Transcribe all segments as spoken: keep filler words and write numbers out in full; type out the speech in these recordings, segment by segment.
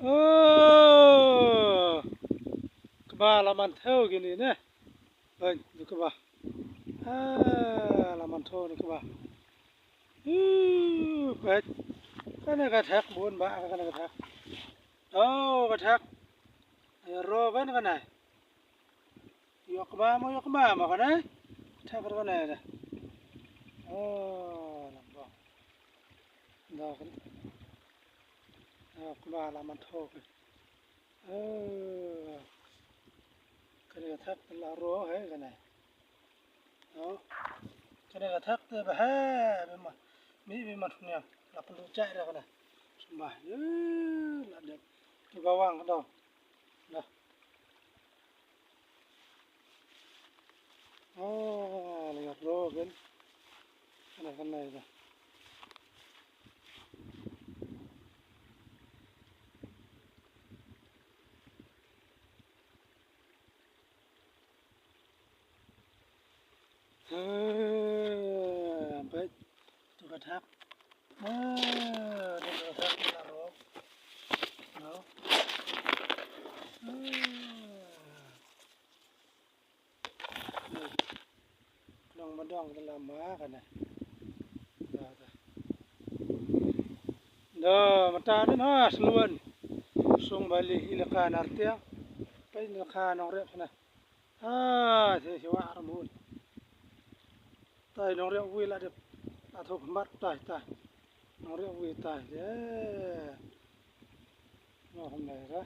Oh, kba la man thew kine ne. Bang, du kba. Ah, la man thew ne kba. Uh, bang. Kane ka thak bun ba, kane ka thak. Oh, ka thak. Ïa ro bang kane. Ïoh kba mo, ïoh kba mo kane. Thak ro kane da. Oh, la ba. Da kan. Ïoh kba la man thew. Eh, kane ka thak la ro he kane. Oh. Kane ka thak te ba he, me ma, me, me ma thunia. La pynduh jai da kane. Sembah. Eh, la dep. Tu gawang da. Dah. Ah, la ro kan. Kane kane da. Eh, bang. Tu ka thak. Eh, tu ka thak na ro. No. Eh. Dong madong dalam ma kane. Da, da. Da, mata nin ha, Sluen. Sung Bali, ilaka Nartiang. Peit ilaka Nongrep sana. Ah, si, si wa rambun. Tai Nongrep wi la dep. Athup mat tai, tai. Nongrep wi tai. Eh. No, hamne ra.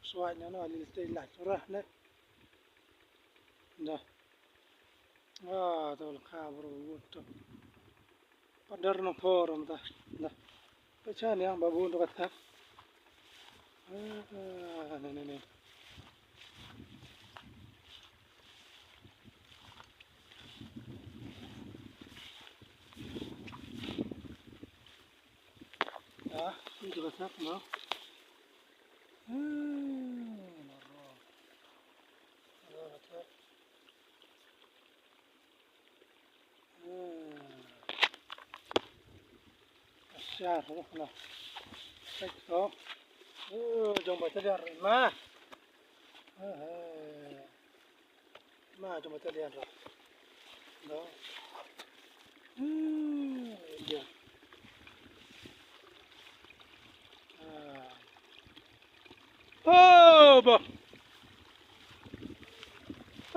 Swai no, no, lil tai la, ra, ne. Da. Ah, to la ka bro, to. Padar no por, da. Da. Peit shane ïa ba bun to ka thak. Ah, ne, ne, ne. Ah, peit to ka thak, no. Ah, no, no. To ka thak. Siar, no. Peit to. Uh, jong ba talian ma. Eh, eh. Ma jong ba talian ro. No. Hmm, dia. Ah. Oh, ba.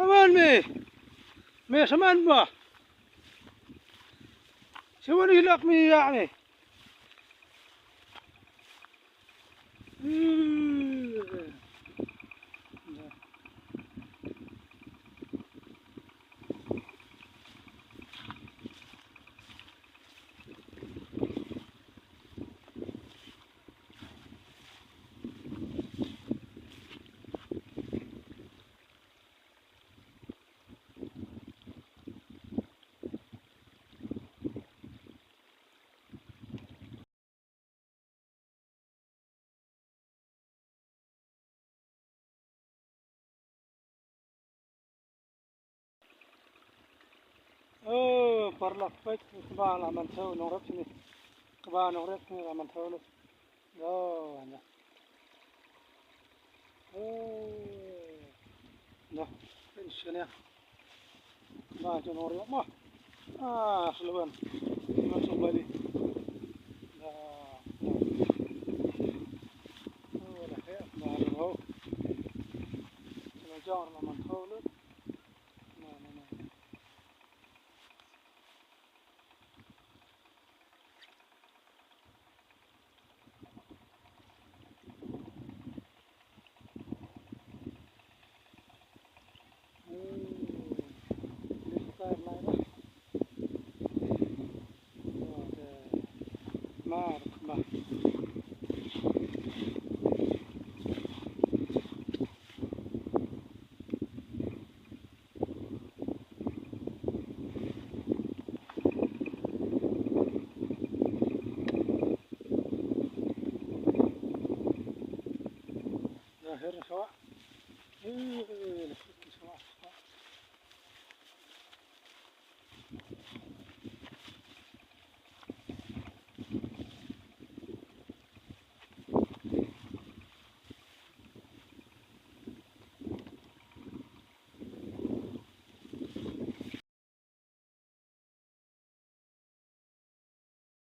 Aman me. Me saman ba. Siwan ilak me ya me. Hmm. Oh, paralok, peit, kba la man thew Nongrep shane. Kba Nongrep shane la man thew lut. Yo, na. Oh. Na, peit shane. Ba jong Nongrep mo. Ah, Sluen. Sluen song Bali. Na, na. Oh, la he, na, na, na. Na jong la man thew lut. Na, na, na.